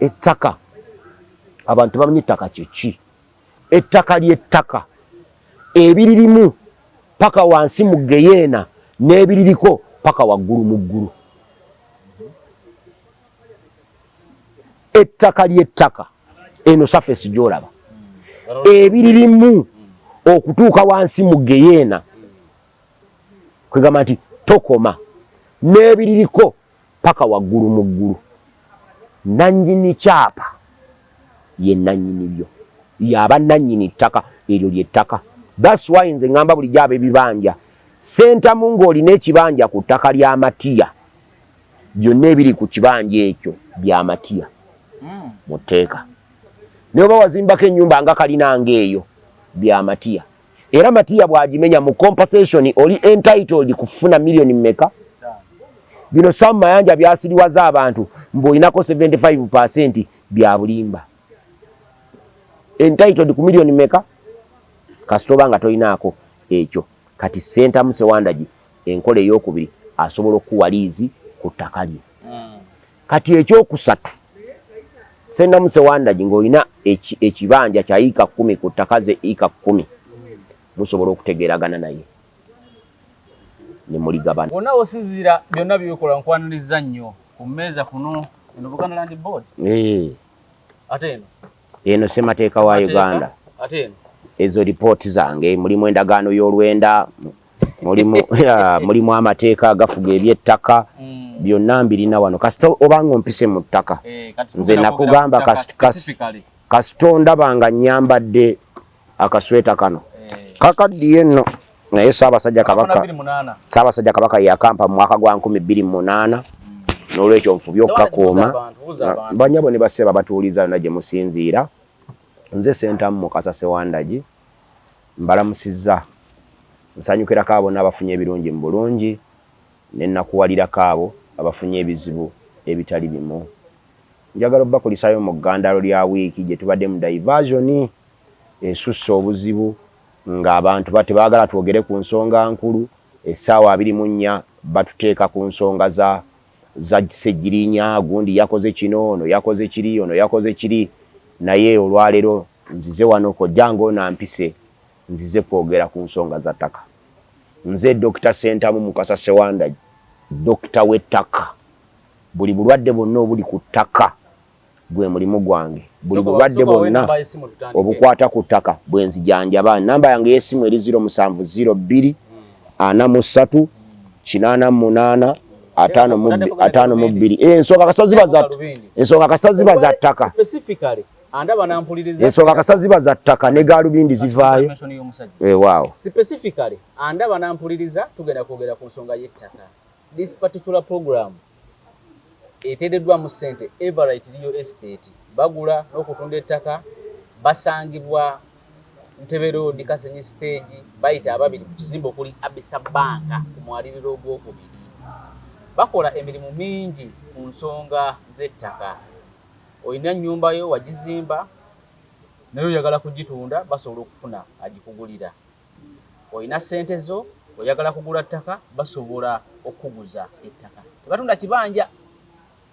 Ettaka, abantu bamanyi ettaka kyeki. Ettaka ly'ettaka, ebiririmu paka wansi mu geyeena n'ebiririko paka waggulu mu ggulu. Ettaka ly'ettaka, eno surface gy'olaba, ebiririmu okutuuka wansi mu geyeena, kwegamba nti tokoma n'ebiririko paka waggulu mu ggulu. Nannyini kyapa ye nannyini byo, yaba nannyini ttaka eryo ly'ettaka. That's why nze ŋŋamba bulijjo ab'ebibanja, Sentamu ng'olina ekibanja ku ttaka lya Matiya, byonna ebiri ku kibanja ekyo bya Matiya mu tteeka. Naye oba wazimbako ennyumba nga kalinanga eyo, bya Matiya. Era Matiya bw'agimenya, mu compensation oli entitled kufuna miliyoni mmeka? Bino Sam Mayanja byasiriwaza abantu mbu olinako 75% bya bulimba. Entitled ku miliyoni mmeka kasita oba nga tolinaako ekyo? Kati Sentamu Sewandagi, enkola eyokubiri, asobola okukuwa liizi ku ttaka lye. Kati ekyokusatu, Sentamu Sewandagi ng'olina ekibanja kya yiika 10 ku ttaka ze yiika 10, musobola okutegeeragana naye ne muligabana. Wonna wosinziira byonna byekola, nkwaniriza nnyo ku mmeeza kuno. Eno Buganda Land Board? Eh. Ate eno? Eno ssemateeka wa Uganda. Ate eno? Ezo ripooti zange, mulimu endagaano y'olwenda, mulimu amateeka agafuga ebyettaka. Byonna mbirina wano. Kasita obanga ompise mu ttaka. Eh, kati nze tugenda kwogera nakugamba ku ttaka specifically. Kasita ondaba nga nyambadde akasweta kano, kakaddiye nno, naye Ssaabasajja Kabaka, 2008. Ssaabasajja Kabaka yakampa mu mwaka gwa 2008, n'olwekyo nfubye okukakuuma. Abantu, buuza abantu. Banyabo ne bassebo abatuwuliriza yonna gye musinziira, nze Sentamu Mukasa Sewandagi, mbalamusizza. Nsanyukirako abo abafunye ebirungi mu bulungi, ne nnakuwalirako abo abafunye ebizibu ebitali bimu. Njagala obbakulisaayo mu ggandalo lya wiiki gye tubadde mu diversion esusse obuzibu, ng'abantu tebaagala twogere ku nsonga nkulu. Essaawa 24 batuteeka ku nsonga za Ssegirinya, gundi yakoze kino, ono yakoze kiri, ono yakoze kiri. Naye olwaleero nzize wano, kojjange ono ampise, nzize kwogera ku nsonga za ttaka. Nze Dr. Sentamu Mukasa Sewandagi, dokita w'ettaka. Buli bulwadde bwonna obuli ku ttaka gwe mulimu gwange. Buli bulwadde bwonna obukwata ku ttaka bwe nzijanjaba. Namba yange y'essimu eri 0702 43 88 52. Ensonga kasa ziba za ttaka. Specifically andaba nampuliriza. Ensonga kasa ziba za ttaka, ne gaalubindi zivaayo. Information y'omusajja. Weewaawo. Specifically andaba nampuliriza, tugenda kwogera ku nsonga y'ettaka. This particular program eteereddwamu ssente Everite Real Estate. Bagula n'okutunda ettaka. Basangibwa Ntebe Road, Kasenyi Stage, bayita ababiri ku kizimbe okuli Abisa Banka ku mwaliriro ogwokubiri. Bakola emirimu mingi ku nsonga z'ettaka. Olina nnyumba yo wagizimba naye oyagala kugitunda, basobola okufuna agikugulira. Olina ssente zo oyagala kugula ttaka, basobola okukuguza ettaka. Tebatunda kibanja,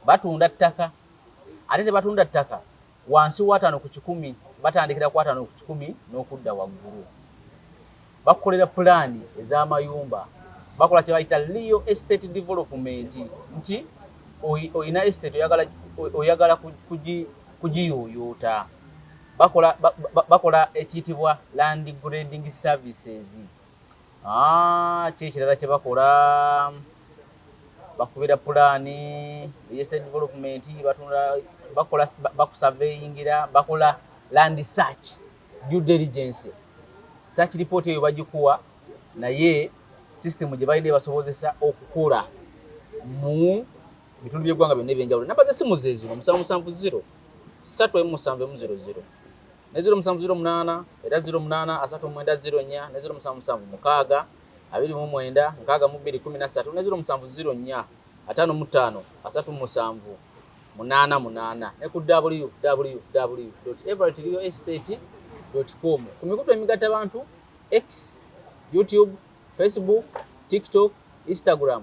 batunda ttaka. Ate tebatunda ttaka wansi wa 50%, batandikira ku 50% n'okudda waggulu. Bakukolera pulaani ez'amayumba, bakola kye bayita real estate development, nti oyina estate oyagala kugiyooyoota. Bakola ekiyitibwa land grading services. Ah, ki ekirala kye bakola? Bakubira pulaani, real estate development, batunda, bakola, bakusurveyingira, bakola land search, due diligence. Search report eyo bagikuwa, naye system gye balina ebasobozesa okukola mu bitundu by'eggwanga byonna ebyenjawulo. Namba z'essimu ze zino: 770 317 00 ne 0708, era 08 39 04 ne 0776 29 62 13 ne 0704 55 37 88 ne ku www.everiterealestate.com, ku mikutu emigatta bantu X, YouTube, Facebook, TikTok, Instagram,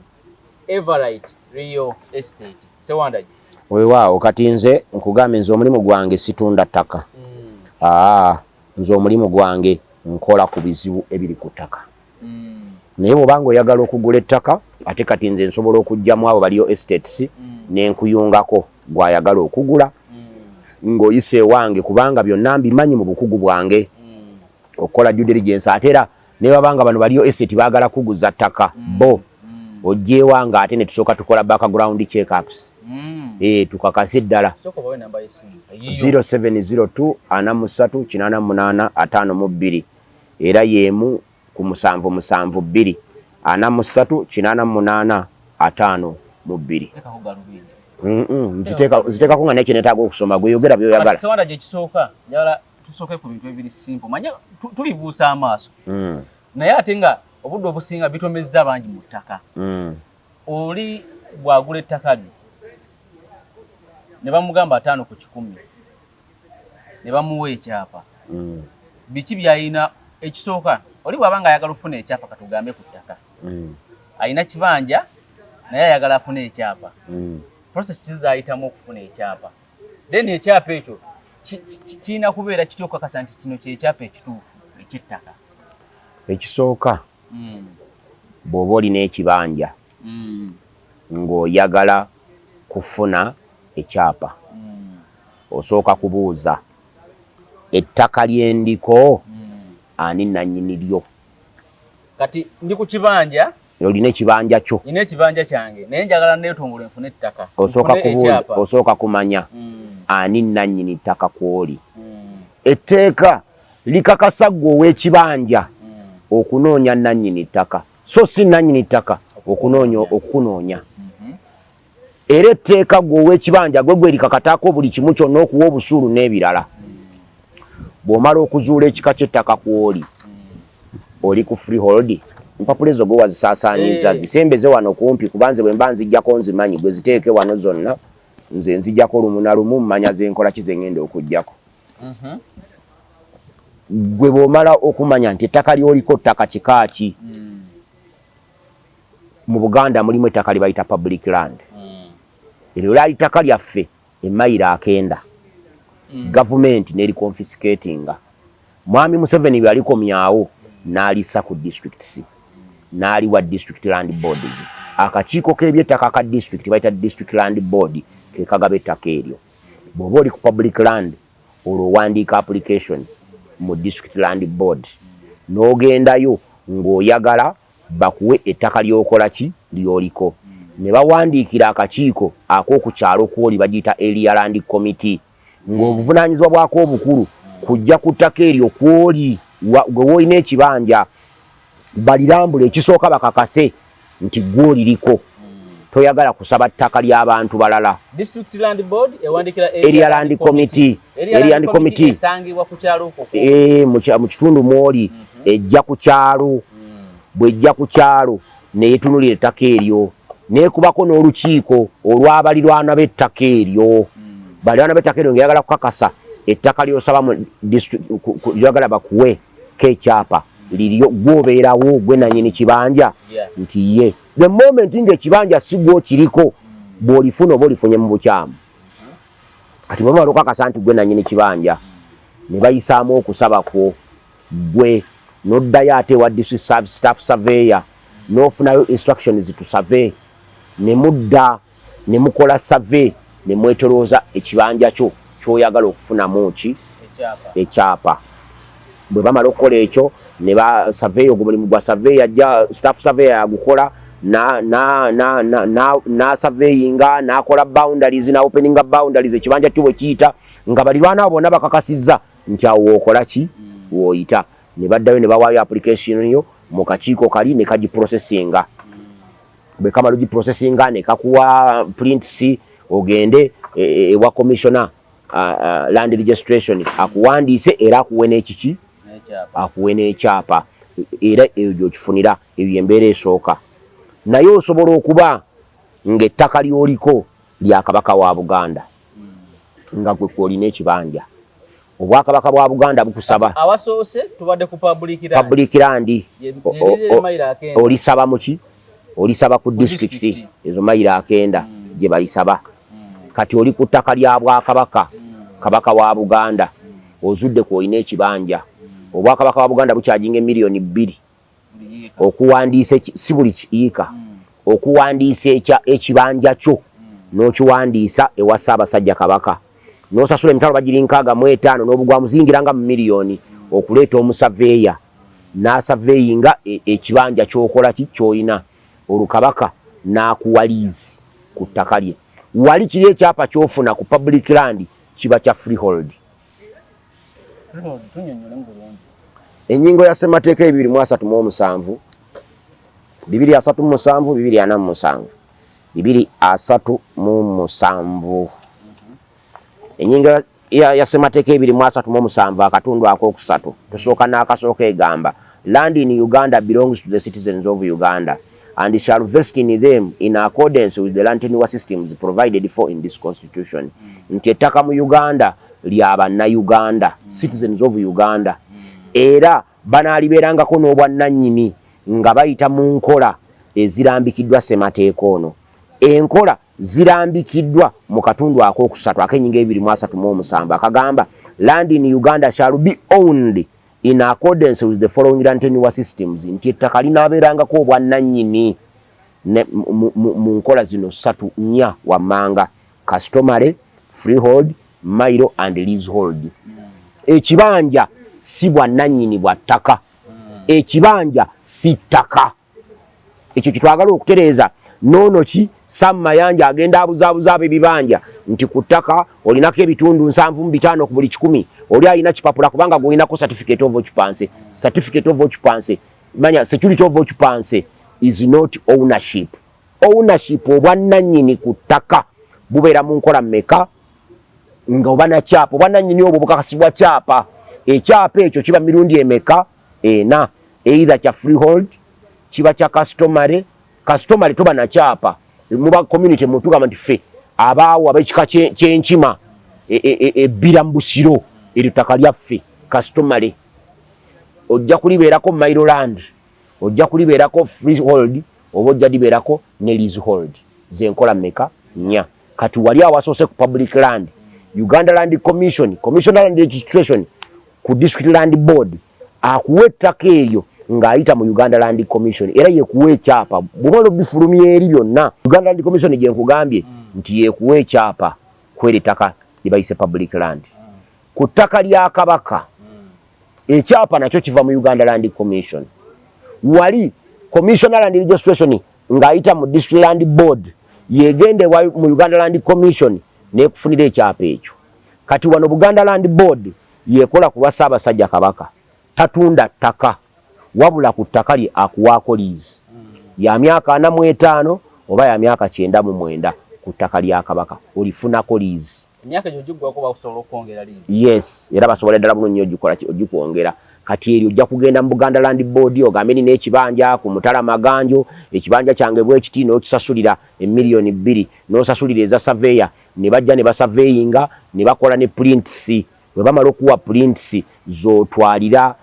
Everite Real Estate. Sewandagi. Weewaawo, kati nze nkugambe, nze omulimu gwange situnda ttaka. Aa, nze omulimu gwange nkola ku bizibu ebiri ku ttaka. Naye bw'obanga oyagala okugula ettaka, ate kati nze nsobola okugyamu abo baliyo estates nenkuyungako gwayagala okugula ng'oyisa ewange, kubanga byonna mbimanyi mu bukugu bwange okukola due diligence. Ate era ne babanga bano baliyo estate baagala kuguza ttaka, bo ojja ewange ate ne tusooka tukola background checkups, tukakase ddala. Sooka obawe namba y'essimu eyiyo. 0702 43 88 52, era y'emu ku 772 43 88 52. Teekako galubindi. Nziteekako nga nekyo neetaaga okusoma. Gweyogera byoyagala. Sewanda, gye kisooka njagala tusooke ku bintu ebiri simple. Manye tubibuusa amaaso, naye ate nga obudde obusinga bitomezza bangi mu ttaka. Oli bw'agula ettaka lye ne bamugamba 50% ne bamuwa ekyapa, biki by'alina? Ekisooka, oli bw'aba nga ayagala okufuna ekyapa, katugambe ku ttaka, alina kibanja naye ayagala afune ekyapa, process kizayitamu okufuna ekyapa? Then ekyapa ekyo kirina kubeera kitya okukakasa nti kino kyekyapa ekituufu ekyettaka? Ekisooka, bw'oba olina ekibanja ng'oyagala kufuna ekyapa, osooka kubuuza, ettaka lyendiko ani nannyini lyo? Kati ndi ku kibanja. Olina ekibanja kyo. Nina ekibanja kyange, naye njagala neetongole nfune ettaka. Osooka nfune kubuuza, ekyapa. Osooka kumanya ani nannyini ttaka kw'oli. Etteeka likakasa ggwe ow'ekibanja okunoonya nannyini ttaka, so si nannyini ttaka okunoonya okukunoonya. Era etteeka gwe ow'ekibanja gwe gwe likakataako buli kimu kyonna, okuwa obusuulu n'ebirala. Bw'omala okuzuula ekika ky'ettaka kw'oli, oli ku freehold, empapula ezo gwe wazisaasaanyiza, zisembeze wano kumpi, kuba nze bwe mba nzijjako nzimanyi. Gwe ziteeke wano zonna, nze nzijjako lumu na lumu, mmanya zenkola ki ze ŋŋenda okuggyako. Gwe bw'omala okumanya nti ettaka ly'oliko ttaka kika ki, mu Buganda mulimu ettaka lye bayita public land. Eryo lyali ttaka lyaffe emayiro 90, gavumenti nericonfiscatinga. Mwami Museveni bwe yalikomyawo n'alissa ku districts, n'aliwa district land boards. Akakiiko k'ebyettaka aka district bayita district land board ke kagaba ettaka eryo. Bw'oba oli ku public land, olwo owandiika application mu district land board n'ogendayo ng'oyagala bakuwe ettaka ly'okola ki ly'oliko, ne bawandiikira akakiiko ak'oku kyalo kw'oli, bagiyita area land committee, ng'obuvunaanyizibwa bwako obukulu kujja ku ttaka eryo kw'oli gwe woolina ekibanja, balirambula. Ekisooka bakakase nti gw'oliriko, toyagala kusaba ttaka ly'abantu balala. District Land Board ewandikira Area Land Committee. Area Area Land Land Committee esangibwa ku kyalo okwo. Mu kitundu mw'oli, ejja ku kyalo. Bw'ejja ku kyalo neyetunulira ettaka eryo, nekubako n'olukiiko olw'abalirwana b'ettaka eryo. Balirwana b'ettaka eryo ng'eyagala kukakasa ettaka ly'osaba mu district ly'oyagala bakuwe kekyapa liryo, gwobeerawo gwe nanyini kibanja nti ye. The moment ng'ekibanja si gw'okiriko, bw'olifuna oba olifunye mu bukyamu. Kati bwe bamala okukakasa nti gwe nanyini kibanja, ne bayisaamu okusaba kwo, gwe n'oddayo ate ewa district staff surveyor n'ofunayo instructions to survey, ne mudda ne mukola survey ne mwetolooza ekibanja kyo ky'oyagala okufunamu ki? Ekyapa. Ekyapa. Bwe bamala okukola ekyo ne ba survey, ogwo mulimu gwa survey, ajja staff surveyor yagukola na surveyinga, n'akola boundaries, na openinga boundaries ekibanja kyo bwe kiyita, nga balirwana abo bonna bakakasizza nti awo wookola ki, w'oyita, ne baddayo ne bawaayo application yo mu kakiiko kali ne kagiprocessinga. Bwe kamala ogiprocessinga ne kakuwa prints, ogende ewa commissioner land registration akuwandiise era akuwe n'ekiki? N'ekyapa. Akuwe n'ekyapa, era eyo gy'okifunira. Eyo embeera esooka. Naye osobola okuba ng'ettaka ly'oliko lya Kabaka wa Buganda, nga gwe kwolina ekibanja, Obwakabaka bwa Buganda bukusaba. Awasoose tubadde ku public land. Public land. Ye mayiro 90. Olisaba muki? Olisaba ku Ku district. District. Ezo mayiro 90 gye balisaba. Kati oli ku ttaka lya Bwakabaka, Kabaka wa Buganda, ozudde ku olina ekibanja. Obwakabaka bwa Buganda bukyajinga 2 miliyoni okuwandiisa, si buli kiika, okuwandiisa ekibanja kyo n'okiwandiisa ewa Ssaabasajja Kabaka, n'osasula emitwalo bagiri 65 n'obugwamu, ziyingiranga mu miliyoni, okuleeta omusaveeya n'asaveeyinga ekibanja ky'okola ki ky'olina, olwo Kabaka n'akuwa liizi ku ttaka lye. Wali kiri ekyapa ky'ofuna ku public land kiba kya freehold. Freehold, tunnyonnyolemu bulungi. Ennyingo ya ssemateeka 237, 237, 247, 237, ennyingo ya ssemateeka 237 akatundu akokusatu, tusooka n'akasooka, egamba, "Land in Uganda belongs to the citizens of Uganda and shall vest in them in accordance with the land tenure systems provided for in this constitution." Nti ettaka mu Uganda lya bannayuganda, citizens of Uganda, era banaalibeerangako n'obwannannyini nga bayita mu nkola ezirambikiddwa ssemateeka ono. Enkola zirambikiddwa mu katundu akokusatu ak'ennyingo 237 akagamba, "Land in Uganda shall be owned in accordance with the following land tenure systems." Nti ettaka linaabeerangako obwannannyini mu nkola zino ssatu, nnya wammanga: customary, freehold, mailo and leasehold. Ekibanja si bwannannyini bwa ttaka, ekibanja si ttaka. Ekyo kyetwagala okutereeza. Noono ki Sam Mayanja agenda abuzaabuza ab'ebibanja nti ku ttaka olinako ebitundu 75 ku buli 100, oli alina kipapula kubanga gwolinako certificate of occupancy. Certificate of occupancy, manya security of occupancy, is not ownership. Ownership, obwannannyini ku ttaka, bubeera mu nkola mmeka? Nga oba nakyapa, obwannannyini obwo bukakasibwa kyapa. Ekyapa ekyo kiba mirundi emeka? Ena. Either kya freehold, kiba kya customary. Customary toba nakyapa, muba community, mutugamba nti ffe abaawo ab'ekika ky'enkima ebbira mu Busiro, eryo ttaka lyaffe, customary. Ojja kulibeerako mailo land, ojja kulibeerako freehold, oba ojja libeerako ne leasehold. Zenkola mmeka? Nnya. Kati wali awasoose ku public land, Uganda Land Commission, Commissioner Land Registration ku District Land Board akuwa ettaka eryo ng'ayita mu Uganda Land Commission, era yekuwa ekyapa bw'omala obifulumya eri byonna. Uganda Land Commission gye nkugambye nti yekuwa ekyapa kweri ettaka lye bayise public land. Ku ttaka lya Kabaka, ekyapa nakyo kiva mu Uganda Land Commission. Wali Commissioner Land Registration ng'ayita mu District Land Board yegende mu Uganda Land Commission nekufunira ekyapa ekyo. Kati wano Buganda Land Board yekola ku lwa Ssaabasajja Kabaka, tatunda ttaka, wabula ku ttaka lye akuwaako liizi ya myaka 45 oba ya myaka 99. Ku ttaka lya Kabaka olifunako liizi. Emyaka egyo giggwako, bakusobola okwongera liizi? Yes, era basobola ddala bulungi nnyo ogikola ogikwongera. Kati eryo ojja kugenda mu Buganda Land Board ogambe, nina ekibanja ku Mutala Maganjo, ekibanja kyange bwe kiti, n'okisasulira 2 miliyoni, n'osasulira eza surveyor, ne bajja ne basurveyinga ne bakola ne prints. Bwe bamala okuwa prints, z'otwalira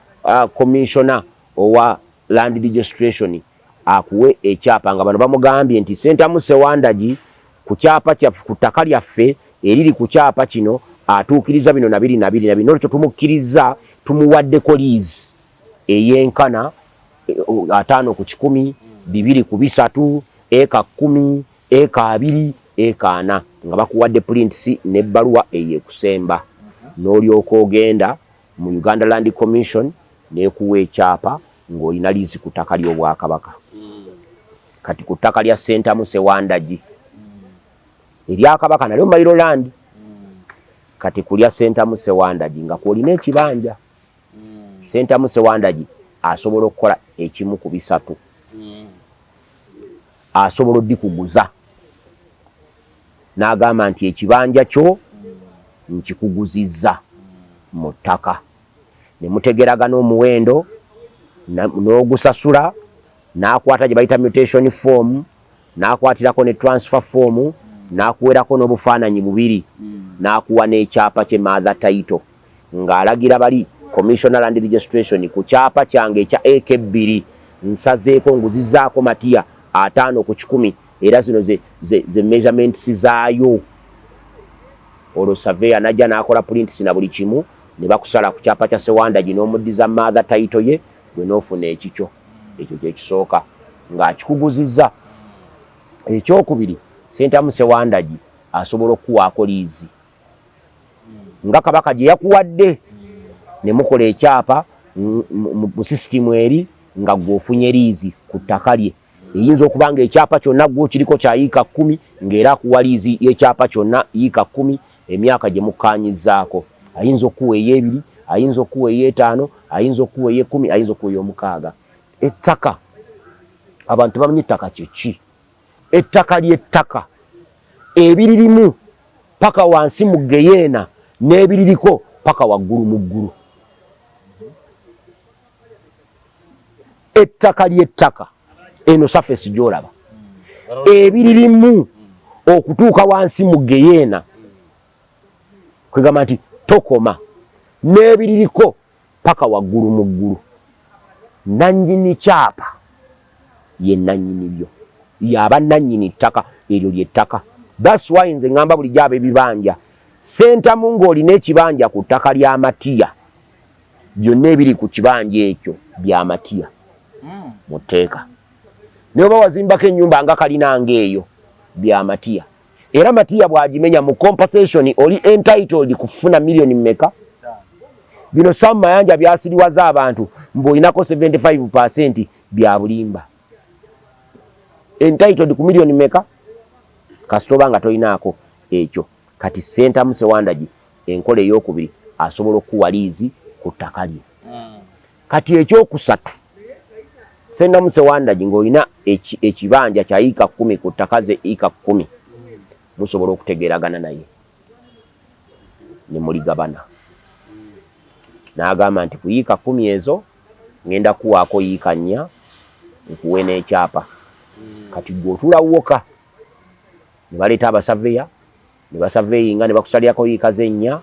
commissioner owa land registration akuwe ekyapa, nga bano bamugambye nti Sentamu Sewandagi ku kyapa kyaffe, ku ttaka lyaffe eriri ku kyapa kino, atuukiriza bino nabiri nabiri nabiri, nolwekyo tumukkiriza, tumuwaddeko liizi ey'enkana 50%, 2 ku 3, eka 10, eka 20, eka 40, nga bakuwadde prints n'ebbaluwa eyo ekusemba, n'olyoka ogenda mu Uganda Land Commission n'ekuwa ekyapa ng'olina liizi ku ttaka ly'Obwakabaka. Kati ku ttaka lya Sentamu Sewandagi, erya Kabaka nalyo mailo land. Kati ku lya Sentamu Sewandagi nga kwolina ekibanja, Sentamu Sewandagi asobola okukola ekimu ku bisatu. Asobola oddikuguza n'agamba nti ekibanja kyo nkikuguzizza mu ttaka, ne mutegeragana omuwendo n'ogusasula, n'akwata gye bayita mutation form, n'akwatirako ne transfer form, n'akuwerako n'obufaananyi bubiri, n'akuwa n'ekyapa kye mother title, ng'alagira bali Commissioner Land Registration, ku kyapa kyange ekya AK2 nsazeeko, nguzizaako Matiya 50%, era zino ze measurements zaayo. Olwo surveyor najja n'akola prints na buli kimu, ne bakusala ku kyapa kya Sewandagi n'omuddiza mother title ye, gwe n'ofuna ekikyo. Ekyo kyekisooka ng'akikuguzizza. Ekyokubiri, Sentamu Sewandagi asobola okukuwaako liizi nga Kabaka gye yakuwadde, ne mukola ekyapa mu sisitimu eri nga gwe ofunye liizi ku ttaka lye. Eyinza okuba nga ekyapa kyonna gwe kiriko kya yiika 10, ng'era akuwa liizi y'ekyapa kyonna yiika 10, emyaka gye mukkaanyizzaako. Ayinza okukuwa ey'ebiri, ayinza okukuwa ey'etaano, ayinza okukuwa ey'ekkumi, ayinza okukuwa ey'omukaaga. Ettaka, abantu bamanyi ettaka kyeki. Ettaka ly'ettaka, ebiririmu paka wansi mu geyeena n'ebiririko paka waggulu mu ggulu. Ettaka ly'ettaka, eno surface gy'olaba, ebiririmu okutuuka wansi mu geyeena, kwegamba nti tokoma n'ebiririko paka waggulu mu ggulu. Nannyini kyapa ye nannyini byo, yaba nannyini ttaka eryo ly'ettaka. That's why nze ŋŋamba bulijjo ab'ebibanja, Sentamu ng'olina ekibanja ku ttaka lya Matiya, byonna ebiri ku kibanja ekyo bya Matiya mu tteeka. Naye oba wazimbako ennyumba nga kalinanga eyo, bya Matiya. Era Matiya bw'agimenya, mu compensation oli entitled kufuna miliyoni mmeka? Bino Sam Mayanja byasiriwaza abantu mbu olinako 75%, bya bulimba. Entitled ku miliyoni mmeka kasita oba nga tolinaako ekyo? Kati Sentamu Sewandagi, enkola eyokubiri, asobola okukuwa liizi ku ttaka lye. Kati ekyokusatu, Sentamu Sewandagi ng'olina ekibanja kya yiika 10 ku ttaka ze yiika 10, musobola okutegeeragana naye ne muligabana, n'agamba nti ku yiika 10 ezo ngenda kuwaako yiika 4, nkuwe n'ekyapa. Kati gwe otula woka, ne baleeta abasaveya ne basurveyinga ne bakusalirako yiika z'ennya,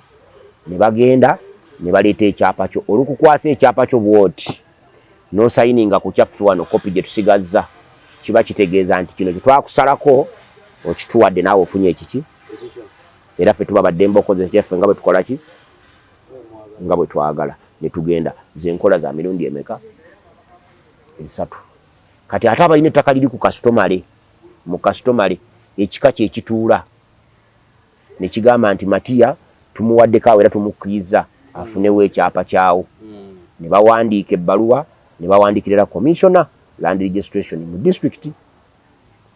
ne bagenda ne baleeta ekyapa kyo. Olukukwasa ekyapa kyo bwoti n'osayininga ku kyaffe wano, kopi gye tusigazza, kiba kitegeeza nti kino kye twakusalako okituwadde, naawe ofunye ekiki. Era ffe tuba baddembe okukozesa kyaffe nga bwe tukola ki, nga bwe twagala, ne tugenda. Ze nkola za mirundi emeka? Esatu. Kati ate abalina ettaka liri ku customary, mu customary, ekika kyekituula ne kigamba nti Matiya tumuwaddeko awo era tumukkiriza afunewo ekyapa kyawo, ne bawandiika ebbaluwa ne bawandiikira commissioner land registration mu district,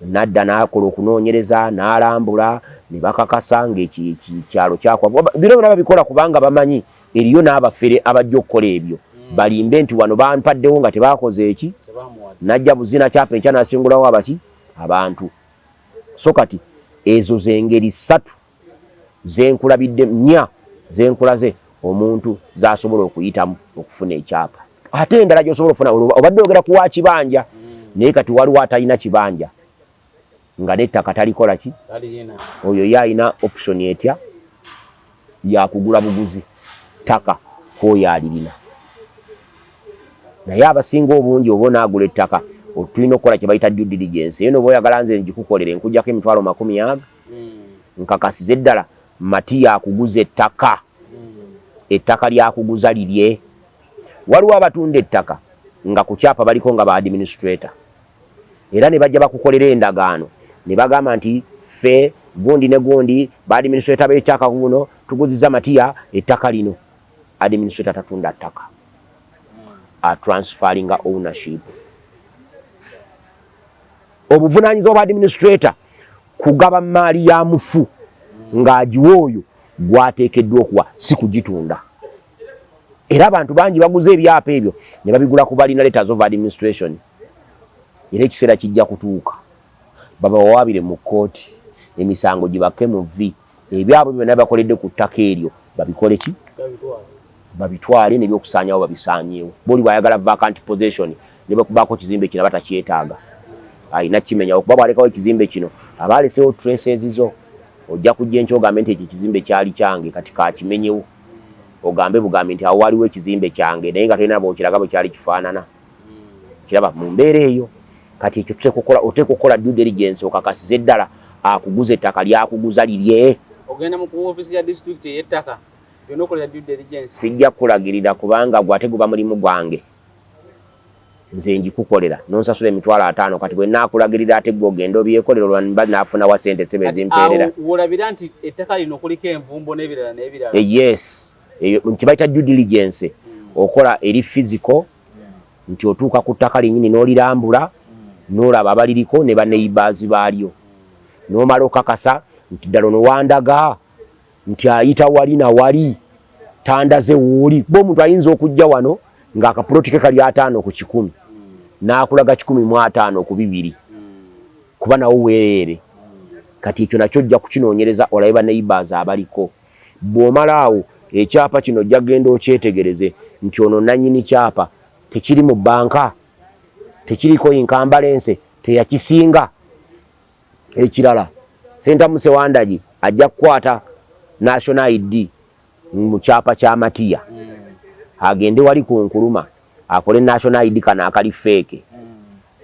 nadda n'akola okunoonyereza n'alambula ne bakakasa ng'ekyalo kyakwa. Bino byonna babikola kubanga bamanyi eriyo n'abafere abajja okukola ebyo, balimbe nti wano bampaddewo nga tebakoze eki, najja buzina kyapa enkya n'asingulawo abaki abantu. So kati ezo zengeri ssatu zenkulabidde, nnya zenkulaze omuntu zasobola okuyitamu okufuna ekyapa. Ate endala gyosobola okufuna, obadde oyogera ku wa kibanja, naye kati waliwo atalina kibanja nga n'ettaka talikola ki, oyo ye alina option etya? Yakugula buguzi ttaka kwoyo alirina. Naye abasinga obungi, oba onaagula ettaka, tulina okukola kye bayita due diligence. Eyo noba oyagala nze ngikukolere, nkujjako emitwalo makumi aga, nkakasize ddala Matiya akuguza ettaka, ettaka lyakuguza lirye. Waliwo abatunda ettaka nga ku kyapa baliko nga ba administrator, era ne bajja bakukolera endagaano ne bagamba nti ffe gundi ne gundi ba administrator b'ekyaka guno tuguziza Matiya ettaka lino. Administrator tatunda ttaka, atransferringa ownership. Obuvunaanyizibwa bwa administrator kugaba maali ya mufu ng'agiwa oyo gwateekeddwa okuwa, si kugitunda. Era abantu bangi baguze ebyapa ebyo ne babigula ku balina letters of administration, era ekiseera kijja kutuuka babawawaabire mu kkooti, emisango gibakke mu vvi, ebyabwe byonna bakoledde ku ttaka eryo babikole ki, babitwale, nebyokusaanyawo babisaanyeewo. Boli bwayagala vacant possession, ne bwekubaako kizimbe kino aba takyetaaga, alina kimenyawo, kuba bwalekawo ekizimbe kino aba alesewo traces zo. Ojja kujja enkya ogambe nti ekyo ekizimbe kyali kyange, kati kakimenyewo, ogambe bugambi nti awo waliwo ekizimbe kyange, naye nga tolina bwokiraga bwe kyali kifaanana. Kiraba mu mbeera eyo. Kati ekyo oteeka okukola due diligence, okakasize ddala akuguza ettaka lyakuguza lirye. Ogenda mu ku ofiisi ya disitulikiti ey'ettaka, byonna okolera due diligence. Sijja kukulagirira kubanga gwe ate guba mulimu gwange, nze ngikukolera nonsasula 50,000. Kati bwe naakulagirira ate gwe ogenda obyekolera, olwa mba naafuna wa sente sebe Kati ezimpeerera? Awo wolabira nti ettaka lino kuliko envumbo n'ebirala n'ebirala. Yes, eyo kibayita due diligence. Okola eri physical, nti otuuka ku ttaka linnyini n'olirambula, n'olaba abaliriko ne baneighbors baalyo, n'omala okakasa nti ddala ono wandaga nti ayita wali na wali tandaze wooli. Kuba omuntu ayinza okujja wano ng'akapuloti ke kali 50 ku 100, n'akulaga 152, kuba nawo weereere. Kati ekyo nakyo ojja kukinoonyereza olabe ba neighbors abaliko. Bw'omala awo, ekyapa kino ojja kugenda okyetegereze nti ono nannyini kyapa, tekiri mu banka, tekiriko encumbrance, teyakisinga. Ekirala, Sentamu Sewandagi ajja kukwata national ID mu kyapa kya Matiya, agende wali ku Nkuluma akole national ID kano akali fake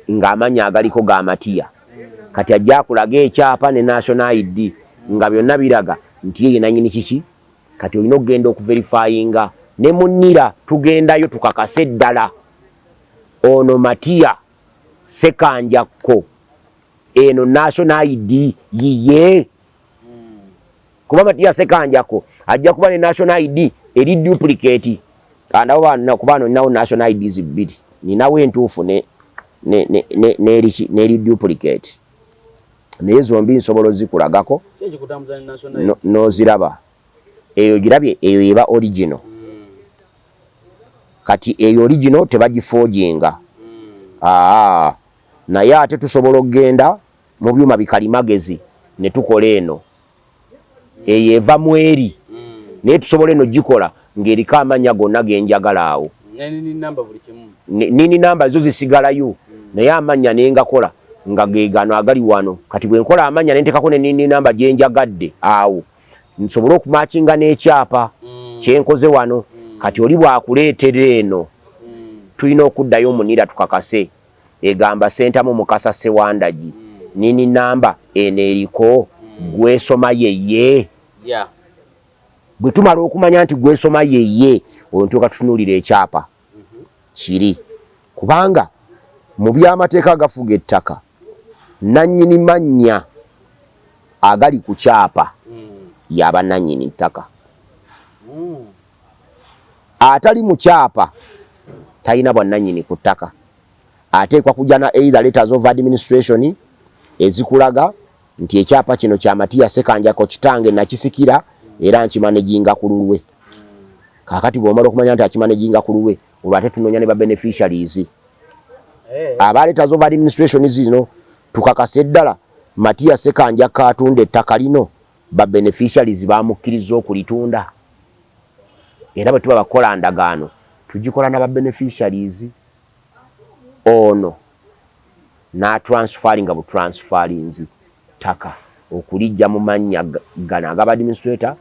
ng'amannya agaliko ga Matiya. Kati ajja akulaga ekyapa ne national ID nga byonna biraga nti ye nannyini kiki. Kati olina okugenda okuverifyinga ne munnira, tugendayo tukakase ddala ono Matiya Sekanjakko, eno national ID yiye. Kuba Matiya Sekanjako ajja kuba ne national ID eri duplicate. Kandawo bana, kuba no ninawo national IDs bbiri, ninawo entuufu ne n'eri n'eri duplicate, naye zombi nsobola ozikulagako. Ki ekikutambuza ne national ID? N'oziraba. Eyo girabye, eyo eba original. Kati eyo original tebagiforginga. Aa, naye ate tusobola okugenda mu byuma bikalimagezi ne tukola eno, eyo eva mu eri, naye tusobola eno gikola ng'eriko amannya gonna genjagala awo. Ne NIN number, buli kimu. NIN number zo zisigalayo, naye amannya nengakola nga ge gano agali wano. Kati bwe nkola amannya nentekako ne NIN number gyenjagadde awo, nsobole okumatchinga n'ekyapa kyenkoze wano. Kati oli bw'akuleetera eno, tulina okuddayo omunira tukakase egamba Sentamu Mukasa Sewandagi, NIN number eno eriko gwesoma yeye. Bwe tumala okumanya nti gwesoma yeye, olwo ntuuka tutunuulira ekyapa kiri, kubanga mu byamateeka agafuga ettaka, nannyini mannya agali ku kyapa yaba nannyini ttaka. Atali mu kyapa talina bwannannyini ku ttaka. Ateekwa kujja na either letters of administration ezikulaga nti ekyapa kino kya Matiya Sekanjako kitange, nakisikira era nkimanaginga ku lulwe. Kaakati bw'omala okumanya nti akimanaginga ku lulwe, olwo ate tunoonya ne ba beneficiaries aba letters of administration zino, tukakase ddala Matiya Sekanjako atunda ettaka lino, ba beneficiaries bamukkiriza okulitunda. Era bwe tuba bakola ndagaano, tugikola n'aba beneficiaries. Ono n'atransferringa bu transferrinzi ttaka okulijja mu mannya gano agaba administrator,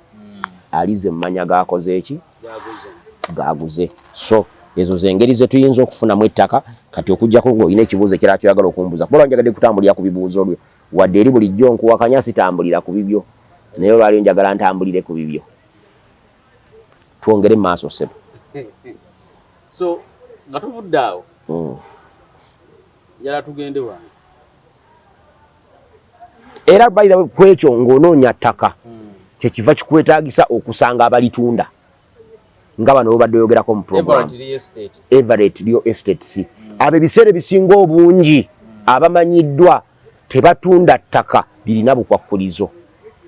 alize mu mannya gakoze eki? Gaguze. Gaguze. So ezo zengeri ze tuyinza okufunamu ettaka. Kati okuggyako ng'olina ekibuuzo ekirala kyoyagala okumbuuza, kuba njagadde kutambulira ku bibuuzo byo, wadde eri bulijjo nkuwakanya sitambulira ku bibyo, naye olwaliyo njagala ntambulire ku bibyo. Twongere mu maaso, ssebo. So nga tuvudde awo, njala tugende wano. Era by the way, kwekyo ng'onoonya ttaka, kyekiva kikwetaagisa okusanga abalitunda nga bano bobadde oyogerako mu program. Everett Real Estate. Everett Real Estates. Abo ebiseera ebisinga obungi abamanyiddwa tebatunda ttaka lirina bukwakkulizo.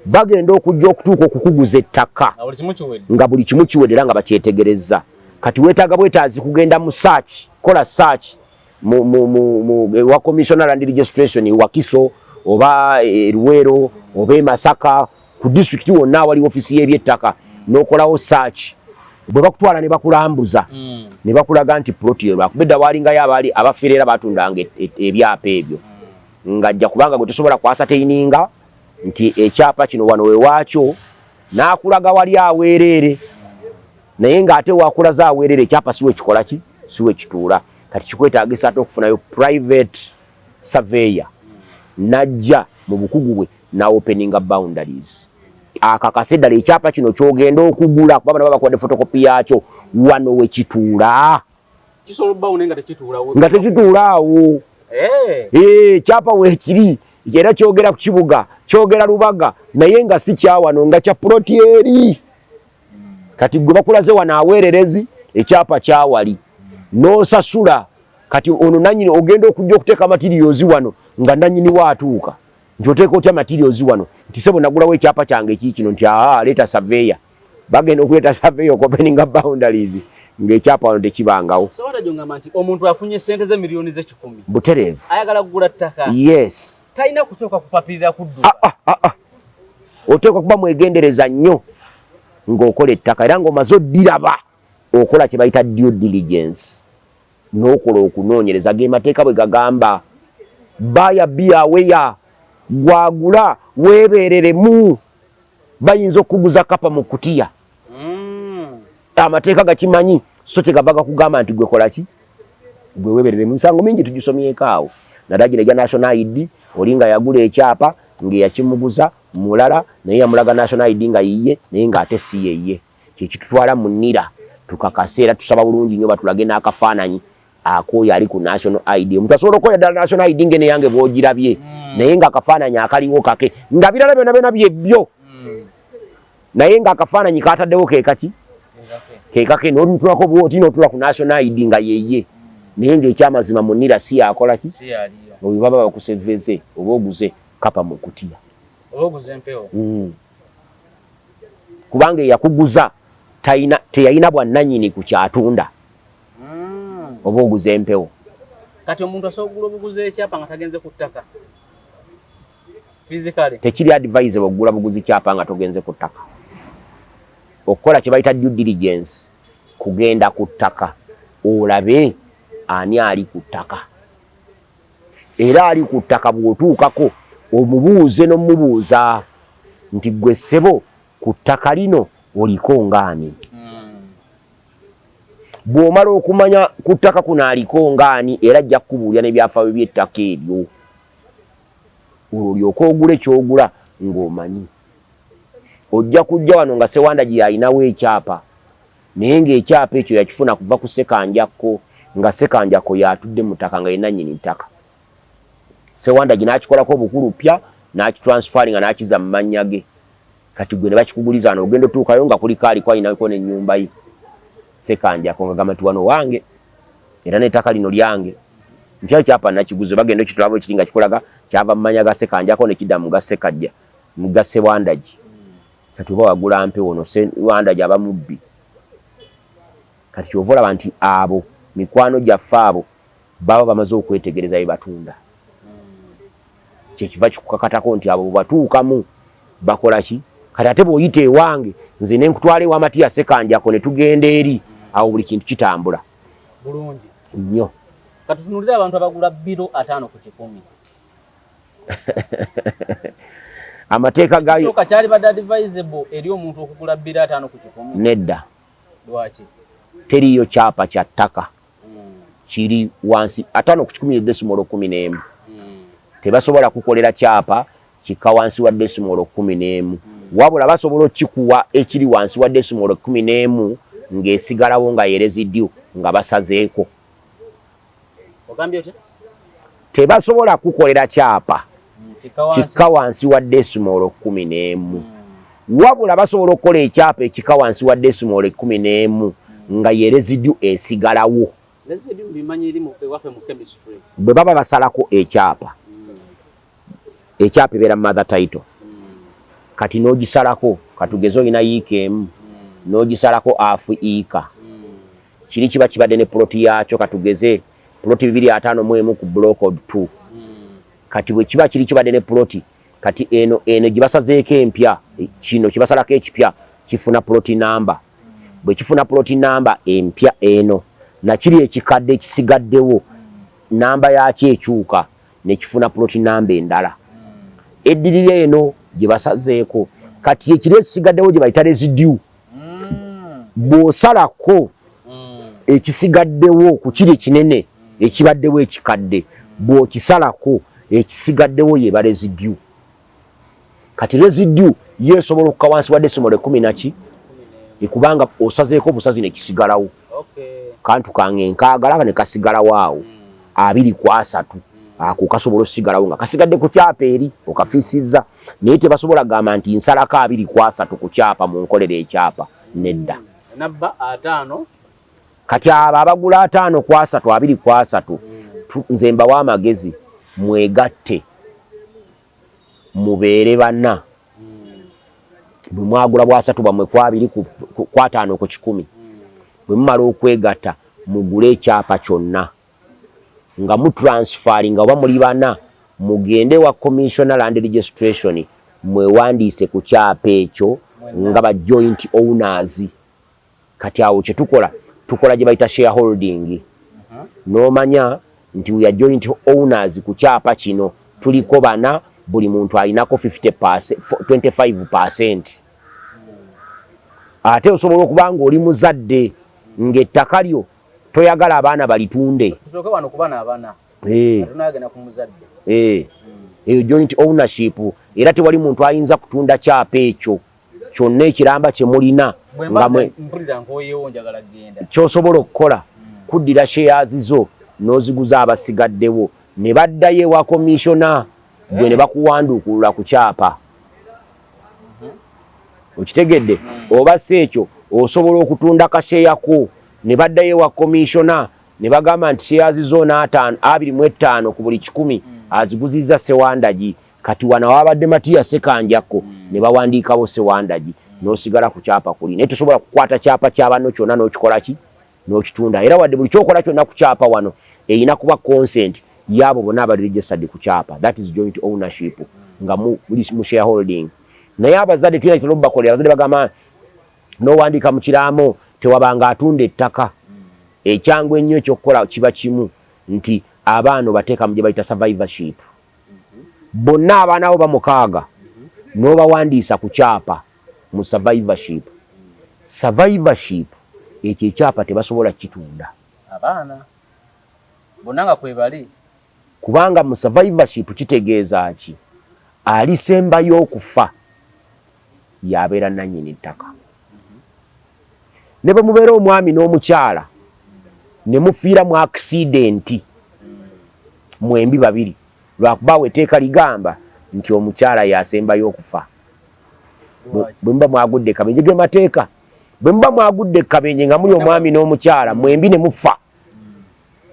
Bagenda okujja okutuuka okukuguza ettaka nga buli kimu kiwedde. Nga buli kimu kiwedde era nga bakyetegerezza. Kati weetaaga bwetaazi kugenda mu search, kola search mu ewa Commissioner Land Registration Wakiso oba e Luweero oba e Masaka, ku district wonna awali ofiisi y'ebyettaka, n'okolawo search. Bwe bakutwala ne bakulambuza ne bakulaga nti plot eyo, lwakuba edda waalingayo abaali abafiira era batundanga ebyapa ebyo, ng'ajja kubanga gwe tosobola kwascertaininga nti ekyapa kino wano wewaakyo, n'akulaga wali aweereere, naye ng'ate wakulaza aweereere ekyapa siwe kikola ki, siwe kituula. Kati kikwetaagisa ate okufunayo private surveyor najja mu bukugu bwe na openinga boundaries. Akakase ddala ekyapa kino kyogenda okugula, kuba bano babakuwadde fotokopi yaakyo, wano wekituula. Kisobola obbawo naye nga tekituulawo. Nga tekituula awo. Ekyapa weekiri era kyogera ku kibuga, kyogera Lubaga, naye nga si kyawano, nga kya puloti eri. Kati gwe bakulaze wano aweererezi ekyapa kyawali, n'osasula. Kati ono nanyini ogenda okujja okuteeka materials wano nga nanyini waatuuka nti oteeka otya materials wano? Nti sebo, nagulawo ekyapa kyange kiikino. Nti aa, leeta surveyor. Bagenda okuleeta surveyor okuopeninga boundaries, ng'ekyapa wano tekibangawo. Sewanda gyongamba nti omuntu afunye sente ze miliyoni z'ekikumi, Butereevu. ayagala kugula ttaka, talina kusooka kupapirira kudduka? Oteekwa kuba mwegendereza nnyo ng'okola ettaka, era ng'omaze oddiraba okola kye bayita due diligence, n'okola okunoonyereza. Ge mateeka bwe gagamba, buyer beware, gwagula weebereremu, bayinza okukuguza kapa mu kutiya. Amateeka gakimanyi, so kyegava gakugamba nti gwe kola ki, gwe weeberere. Mu misango mingi tugisomyeko awo, naddala gino egya national ID, oli nga yagula ekyapa ng'eyakimuguza mulala, naye yamulaga national ID nga yiye, naye ng'ate si yeye. Kyekitutwala mu NIRA tukakase, era tusaba bulungi nnyo batulage n'akafaananyi ak'oyo ali ku national ID. Omuntu asobola okukolera ddala national ID ngene yange bw'ogirabye, naye ng'akafaananyi akaliwo kake, nga birala byonna byonna byebyo, naye ng'akafaananyi kataddewo kekaki, kekake. N'otulako bwoti n'otula ku national ID nga yeye, naye ng'ekyamazima mu NIRA si yakola ki. Si yaliyo. Oyo baba bakuseveze, oba oguze kapa mu kutiya. Oba oguze empewo. Kubanga eyakuguza talina, teyalina bwannannyini ku kyatunda. Oba oguze empewo. Kati omuntu asobola okugula obuguzi ekyapa nga tagenze ku ttaka physically? Tekiri advisable okugula buguzi kyapa nga togenze ku ttaka. Okukola kye bayita due diligence kugenda ku ttaka olabe ani ali ku ttaka, era ali ku ttaka bw'otuukako omubuuze n'omubuuza nti gwe ssebo, ku ttaka lino oliko ngaani? Bw'omala okumanya ku ttaka kuno aliko ngaani, era ajja kukubuulira n'ebyafaayo by'ettaka eryo, olwo olyoke ogule ky'ogula ng'omanyi. Ojja kujja wano nga Sewandagi yalinawo ekyapa, naye ng'ekyapa ekyo yakifuna kuva ku Sekanjakko, nga Sekanjakko y'atudde mu ttaka nga ye nannyini ttaka. Sewandagi n'akikolako obukulu pya, n'akitransferringa n'akizza mu mannya ge. Kati gwe ne bakikuguliza wano, ogenda otuukayo nga kuliko aliko alinako n'ennyumba ye, Sekanjako, nga gamba nti wano wange era n'ettaka lino lyange, nti ekyapa nakiguze. Bagenda okitulaba ekiri nga kikulaga kyava mu mannya ga Sekanjako ne kidda mu ga Sekajja, mu ga Sewandagi. Kati oba wagula mpewo, ono Sewandagi aba mubbi. Kati kyova olaba nti abo mikwano gyaffe, abo baba bamaze okwetegereza bye batunda. Kyekiva kikukakatako nti abo bwebatuukamu bakola ki. Kati ate bw'oyita ewange nze ne nkutwala ewa Matiya Sekanjako ne tugenda eri awo, buli kintu kitambula bulungi nnyo. Katutunulire abantu abagula below 50%. Amateeka ga Sooka, kyalibadde advisable eri omuntu okugula below 50%? Nedda. Lwaki? Teriyo kyapa kya ttaka kiri wansi 50% ye decimal 11. Tebasobola kukolera kyapa kika wansi wa decimal 11, wabula basobola okikuwa ekiri wansi wa decimal 11 ng'esigalawo nga ye residue nga basazeeko. Ogambye otya? Tebasobola kukolera kyapa kika wansi kika wansi wa decimal 11, wabula basobola okukola ekyapa ekika wansi wa decimal 11 nga ye residue esigalawo. Residue mbimanyi eri ewaffe mu chemistry. Bwe baba basalako ekyapa, ekyapa ebeera mother title. Kati n'ogisalako, katugeze olina yiika emu, n'ogisalako half yiika, kiri kiba kibadde ne ploti yaakyo, katugeze ploti 251 ku block of 2. Kati bwe kiba kiri kibadde ne ploti, kati eno eno gye basazeeko empya, kino kye basalako ekipya kifuna ploti number. Bwe kifuna ploti number empya eno, nakiri ekikadde ekisigaddewo namba yakyo ekyuka nekifuna ploti number endala eddirira eno gye basazeeko. Kati ekiri ekisigaddewo gye bayita residue. Bw'osalako ekisigaddewo ku kiri ekinene ekibaddewo ekikadde, bw'okisalako ekisigaddewo yeba residue. Kati residue Ye esobola okukka wansi wa decimal 10 naki, kubanga osazeeko obusazi nekisigalawo. Kantu kange nkaagala ne kasigalawo awo. 23 ako kasobola osigalawo nga kasigadde ku kyapa eri okafisizza, naye tebasobola gamba nti nsalako 23 ku kyapa mu nkolera ekyapa, nedda. Nabba 50. Kati abo abagula 50 ku 30, 23, nze mbawa amagezi, mwegatte mubeere bana. Bwe mwagula bwasatu bwammwe ku abiri ku 50%, bwe mumala okwegatta mugule ekyapa kyonna nga mutransferringa, oba muli bana, mugende wa commissioner land registration mwewandiise ku kyapa ekyo nga ba joint owners. Kati awo kyetukola, tukola gye bayita shareholding, n'omanya nti we are joint owners ku kyapa kino, tuliko bana, buli muntu alinako 50, 25. Ate osobola okuba nga oli muzadde ng'ettaka lyo toyagala abaana balitunde. Tusooke wano ku bana abana. Tunagenda ku muzadde. Eyo joint ownership, era tewali muntu ayinza kutunda kyapa ekyo kyonna ekiramba kye mulina. Bwe nga mba mpulira nkoyewo, njagala genda. Kyosobola okukola kuddira shares zo n'oziguza abasigaddewo ne baddayo ewa commissioner, gwe ne bakuwanduukulula ku kyapa. Okitegedde? Oba si ekyo, osobola okutunda ka share ko ne baddayo ewa commissioner ne bagamba nti shares zo n'ataano, 25% aziguzizza Sewandagi. Kati wano wabadde Matiya Sekanjakko, ne bawandiikawo Sewandagi, n'osigala ku kyapa kuli, naye tosobola kukwata kyapa kya banno kyonna n'okikola ki, n'okitunda. Era wadde buli kyokola kyonna ku kyapa wano erina kuba consent yaabo bonna abali registered ku kyapa. That is joint ownership nga muli mu shareholding. Naye abazadde tulina kitera obubakolera. Abazadde bagamba n'owandiika mu kiraamo tewabanga atunda ettaka. Ekyangu ennyo ekyokukola kiba kimu nti abaana obateeka mu gye bayita survivorship. Bonna abaana bo bamukaaga n'obawandiisa ku kyapa mu survivorship. Survivorship ekyo ekyapa tebasobola kukitunda. Abaana bonna nga kwebali. Kubanga mu survivorship kitegeeza ki? Alisembayo okufa yabeera nannyini ttaka. Ne bwe mubeera omwami n'omukyala ne mufiira mu accident mwembi babiri, lwakuba awo etteeka ligamba nti omukyala yasembayo okufa. Bwe muba mwagudde kabenje, ge mateeka, bwe muba mwagudde kabenje nga muli omwami n'omukyala mwembi ne mufa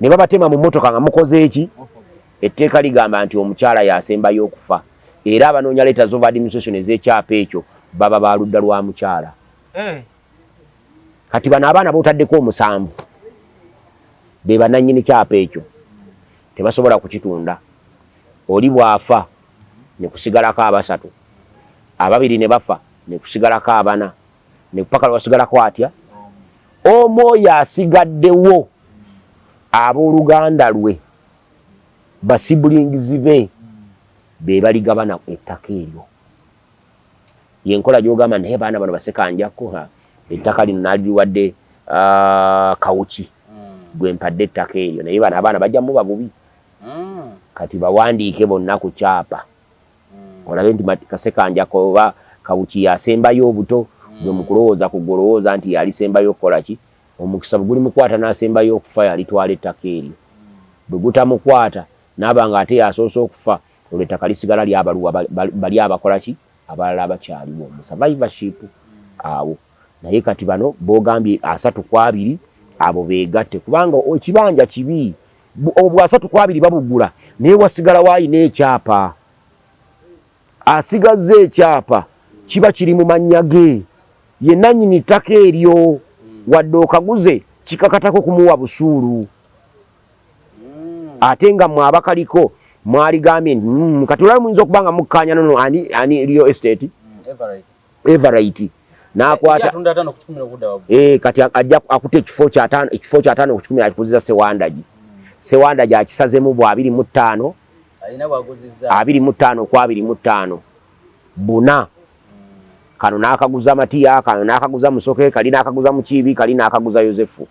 ne babatema mu mmotoka nga mukoze eki, etteeka ligamba nti omukyala yasembayo okufa, era abanoonya letters of administration ez'ekyapa ekyo baba ba ludda lwa mukyala. Kati bano abaana botaddeko omusanvu be bannannyini kyapa ekyo, tebasobola kukitunda. Oli bw'afa ne kusigalako abasatu, ababiri ne bafa ne kusigalako abana, ne paka lwasigalako atya omu, oyo asigaddewo abooluganda lwe, ba siblings be, be baligabana ettaka eryo. Yenkola gyogamba, naye baana bano basekanjakko ettaka lino naliriwadde Kawuki, gwe mpadde ettaka eryo, naye bano abaana bajja muba bubi. Kati bawandiike bonna ku kyapa, olabe nti Kasekanjako oba Kawuki yasembayo obuto. Gwe mukulowooza ku gwolowooza nti yalisembayo okukola ki, omukisa bwe gulimukwata n'asembayo okufa yalitwala ettaka eryo. Bwe gutamukwata n'aba nga ate yasoose okufa, olwo ettaka lisigala lyabaluwa bali abakola ki, abalala abakyaliwo mu survivorship awo. Naye kati bano bogambye 32, abo beegatte, kubanga ekibanja kibi. Obwo 32 babugula, naye wasigalawo alina ekyapa, asigazza ekyapa kiba kiri mu mannya ge, ye nannyini ttaka eryo. Wadde okaguze, kikakatako kumuwa busuulu, ate nga mwe abakaliko mwaligambye nti kati olaba muyinza okuba nga mukkaanya nono ani, ani real estate Everite n'akwata. Atunda 50% okudda waggulu. Kati ajja akuta ekifo kya 50, ekifo kya 50% akikuziza Sewandagi. Sewandagi akisazemu bwa 25. Alina bwaguzizza. 25 ku 25 buna. Kano n'akaguza Matiya, kano n'akaguza Musoke, kali n'akaguza Mukiibi, kali n'akaguza Yosefu,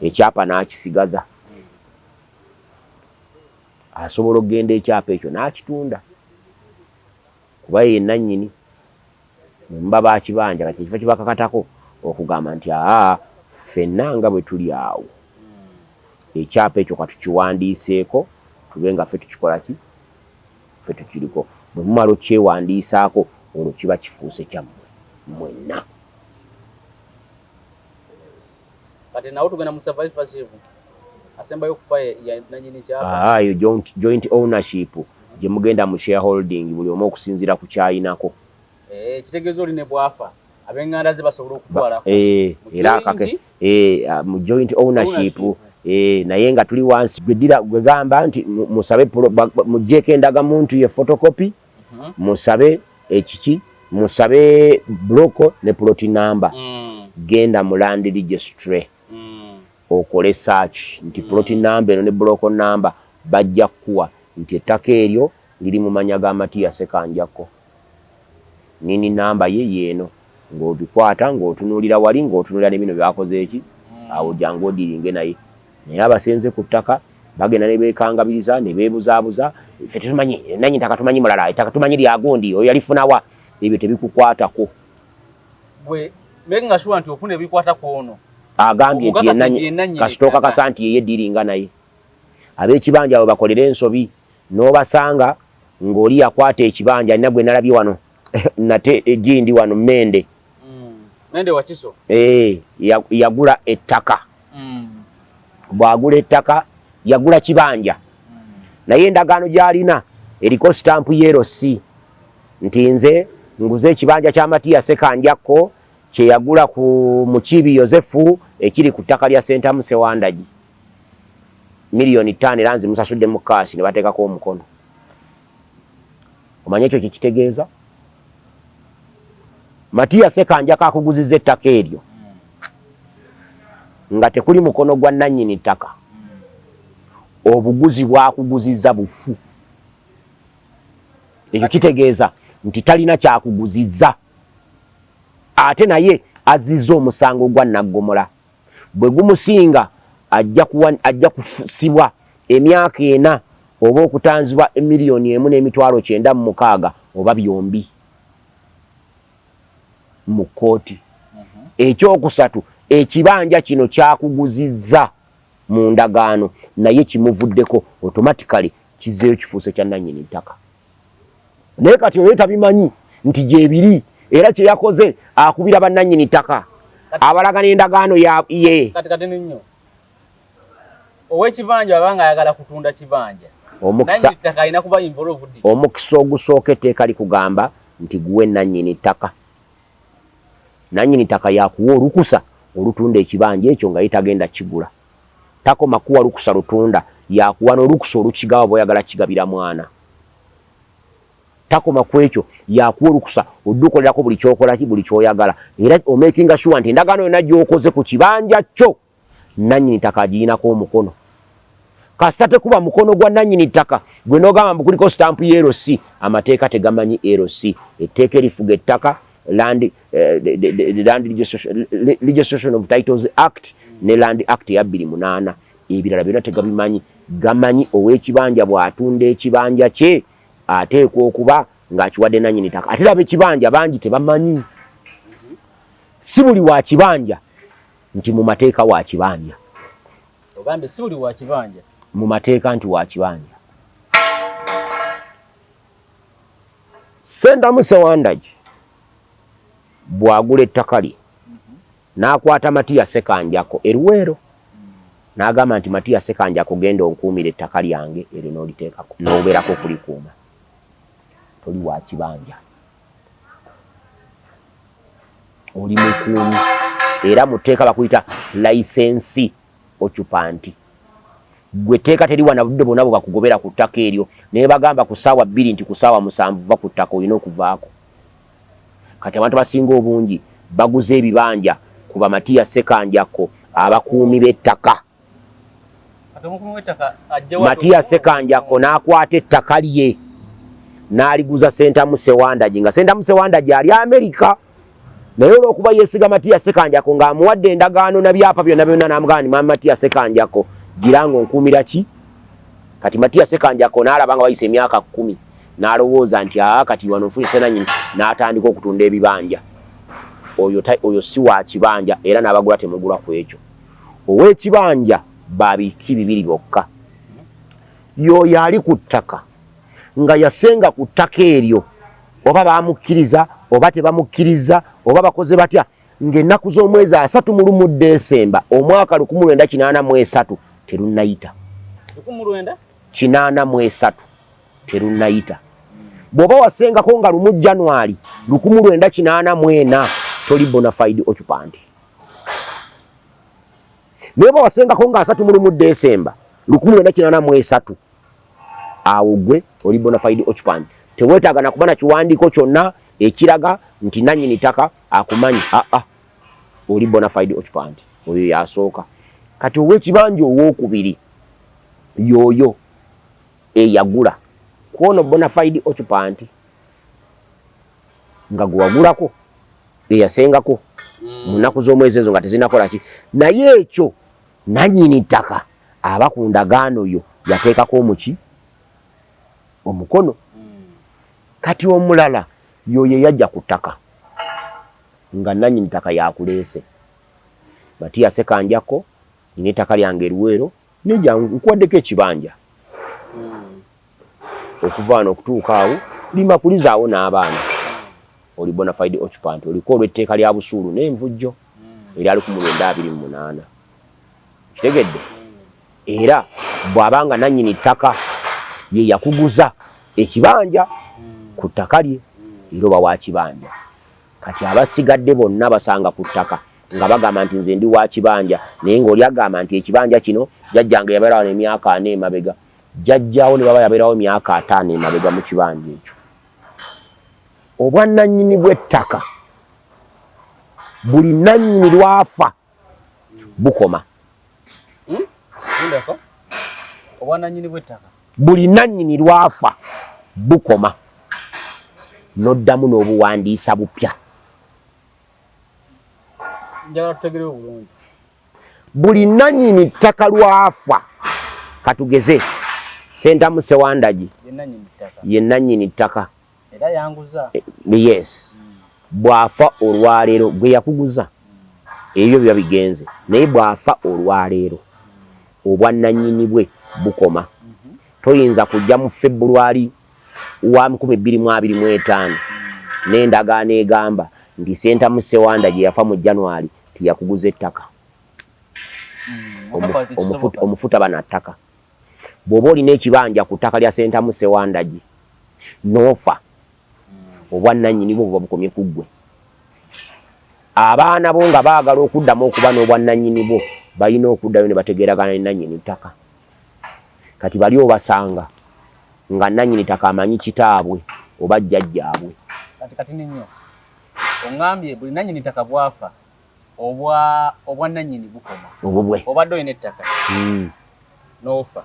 ekyapa n'akisigaza. Asobola okugenda ekyapa ekyo n'akitunda kuba ye nannyini. Muba bakibanja kati ekifo kibakakatako okugamba nti aa, ffenna nga bwe tuli awo, ekyapa ekyo katukiwandiiseeko, tube nga ffe tukikola ki, ffe tukiriko. Bwe mumala okukyewandiisaako, olwo kiba kifuuse kyammwe mwenna. Kati nawo tugenda mu survivorship, asembayo okufa ye nanyini kyapa. Eyo joint ownership gye mugenda mu shareholding, buli omu okusinziira ku kyayinako. Kitegeeza oli ne bwafa, ab'enganda ze basobola okutwalako era kake mu joint ownership, naye nga tuli wansi gwedira gwe gamba nti musabe muggyeko endagamuntu ye photocopy, musabe ekiki, musabe block ne plot number, genda mu land registry, okole search nti plot number eno ne block number, bajja kukuwa nti ettaka eryo liri mu manya ga Matiya Sekanjako, nini namba ye yeeno, ng'obikwata ng'otunuulira wali, ng'otunuulira ne bino byakoze eki awo, jangu odiringe naye. Naye abasenze ku ttaka bagenda ne beekangabiriza ne beebuzaabuza, ffe tetumanyi nanyi ttaka, tumanyi mulala, ettaka tumanyi lyagundi, oyo yalifunawa. Ebyo tebikukwatako. Gwe making sure nti ofuna ebikwata ku ono. Agambye nti kasita okakasa nti yeye, diringa naye. Ab'ekibanja abo bakolera ensobi n'obasanga ng'oli yakwata ekibanja alina gwe nalabye wano nate egindi wano Mende. Mende Wakiso. Yagula ettaka. Bw'agula ettaka, yagula kibanja, naye endagaano gy'alina eriko sitampu ye LC nti nze nguze ekibanja kya Matiya Sekanjakko kye yagula ku Mukiibi Yozefu ekiri ku ttaka lya Sentamu Sewandagi 5 miliyoni, era nze musasudde mu cash, ne bateekako omukono. Omanye ekyo kyekitegeeza? Matiya Sekanjako akuguzizza ettaka eryo nga tekuli mukono gwa nannyini ttaka, obuguzi bwakuguzizza bufu. Ekyo kitegeeza nti talina kyakuguzizza, ate naye azizza omusango gwa naggomola. Bwe gumusinga, ajja kusibwa emyaka 4 oba okutanzibwa 1,960,000 oba byombi mu kkooti. Ekyokusatu, ekibanja kino kyakuguzizza mu ndagaano naye kimuvuddeko, automatically kizeeyo kifuuse kya nannyini ttaka. Naye kati oyo tabimanyi nti gyebiri, era kyeyakoze akubira bannannyini ttaka, abalaga n'endagaano ye. Kati kati nnyo ow'ekibanja abanga ayagala kutunda kibanja, omukisa ttaka alina kuba involved. Omukisa ogusooka, etteeka likugamba nti guwe nannyini ttaka. Nannyini ttaka yakuwa olukusa olutunda ekibanja ekyo nga ye tagenda kigula. Takoma kuwa lukusa lutunda, yakuwa n'olukusa olukigaba bw'oyagala kigabira mwana. Takoma ku ekyo, yakuwa olukusa oddukolerako buli kyokolaki, buli kyoyagala, era omakinga sure nti endagaano yonna gy'okoze ku kibanja kyo nannyini ttaka agiyinako omukono. Kasita tekuba mukono gwa nannyini ttaka, gwe n'ogamba mbu kuliko sitampu ye LC, amateeka tegamanyi LC. Etteeka erifuga ettaka, Land Registration of Titles Act ne Land Act eya 2008, ebirala byonna tegabimanyi. Gamanyi ow'ekibanja bw'atunda ekibanja kye ateekwa okuba ng'akiwadde nannyini ttaka. Ate laba, ekibanja bangi tebamanyi, si buli wa kibanja nti mu mateeka wa kibanja. Ogambye si buli wa kibanja. Mu mateeka nti wa kibanja. Sentamu Sewandagi bw'agula ettaka lye n'akwata Matiya Sekanjako eruweero n'agamba nti, "Matiya Sekanjako, genda onkuumira ettaka lyange eryo," n'oliteekako n'obeerako okulikuuma, toli wa kibanja, oli mukuumi, era mu tteeka bakuyita licensee occupant. Gwe etteeka teriwa na budde bwonna bwe bakugobera ku ttaka eryo, naye bagamba ku ssaawa 2 nti ku ssaawa 7 va ku ttaka, olina okuvaako. Kati abantu abasinga obungi baguze ebibanja ku Bamatiya Sekanjakko abakuumi b'ettaka. Matiya Sekanjakko n'akwata ettaka lye n'aliguza Sentamu Sewandagi, nga Sentamu Sewandagi ali Amerika, naye olw'okuba yeesiga Matiya Sekanjako ng'amuwadde endagaano na byapa byonna byonna, n'amugamba nti, "Mwami Matiya Sekanjako, gira nga onkuumira ki." Kati Matiya Sekanjako n'alaba nga bayisa emyaka 10. N'alowooza nti aa kati wano nfunye ssenannyini, n'atandika okutunda ebibanja. Oyo, oyo si wa kibanja, era n'abagula temugula ku ekyo. Ow'ekibanja babiki bibiri bokka. Y'oyo ali ku ttaka nga yasenga ku ttaka eryo, oba bamukkiriza oba tebamukkiriza oba bakoze batya, ng'ennaku z'omwezi 31 Desemba omwaka 1983 terunnayita. 83 terunnayita. Bw'oba wasengako nga 1 January 1984, toli bonafide occupant. Naye oba wasengako nga 31 Desemba 1983, awo gwe oli bonafide occupant. Teweetaaga nakuba na kiwandiiko kyonna ekiraga nti nannyini ttaka akumanyi. Aa, oli bonafide occupant. Oyo yasooka. Kati ow'ekibanja owookubiri yoyo eyagula kwono bonafide occupant nga gwewagulako eyasengako mu nnaku z'omwezi ezo nga tezinakola ki, naye ekyo nannyini ttaka aba ku ndagaano yo yateekako omuki omukono. Kati omulala yoyo eyajja ku ttaka nga nannyini ttaka yakuleese. Matiya Sekanjako, nina ettaka lyange eruweero, neja nkuwaddeko ekibanja okuva wano okutuuka awo, lima kulizaawo n'abaana. Oli bonafide occupant, oliko olw'etteeka lya busuulu n'envujjo erya 1928. Kitegedde? Era bw'abanga nannyini ttaka ye yakuguza ekibanja ku ttaka lye, era oba wa kibanja. Kati abasigadde bonna basanga ku ttaka nga bagamba nti nze ndi wa kibanja, naye ng'oli agamba nti ekibanja kino jjajjange yabeerawo wano emyaka 40 emabega. Jjajjaawo ne baba yabeerawo emyaka 50 emabega mu kibanja ekyo. Obwannannyini bw'ettaka buli nannyini lwafa bukoma. Obwannannyini bw'ettaka buli nannyini lwafa bukoma, n'oddamu n'obuwandiisa bupya. Njagala tutegerewo bulungi. Buli nannyini ttaka lwafa, katugeze Sentamu Sewandagi ye nannyini ttaka era yanguza. Yes, bw'afa olwaleero, gwe yakuguza ebyo biba bigenze, naye bw'afa olwaleero obwannannyini bwe bukoma. Toyinza kujja mu February wa 2025 n'endagaano egamba nti Sentamu Sewanda gye yafa mu January tiyakuguza ettaka. Omufu taba na ttaka. Bw'oba olina ekibanja ku ttaka lya Sentamu Sewandagi n'ofa, obwannannyini bwo buba bukomye ku ggwe. Abaana bo nga baagala okuddamu okuba n'obwannannyini bwo, balina okuddayo ne bategeeragana ne nannyini ttaka. Kati bali obasanga nga nannyini ttaka amanyi kitaabwe oba jjajjaabwe. Kati kati nnyo oŋŋambye buli nannyini ttaka bw'afa obwa obwannannyini bukoma. Obubwe. Obadde olina ettaka n'ofa.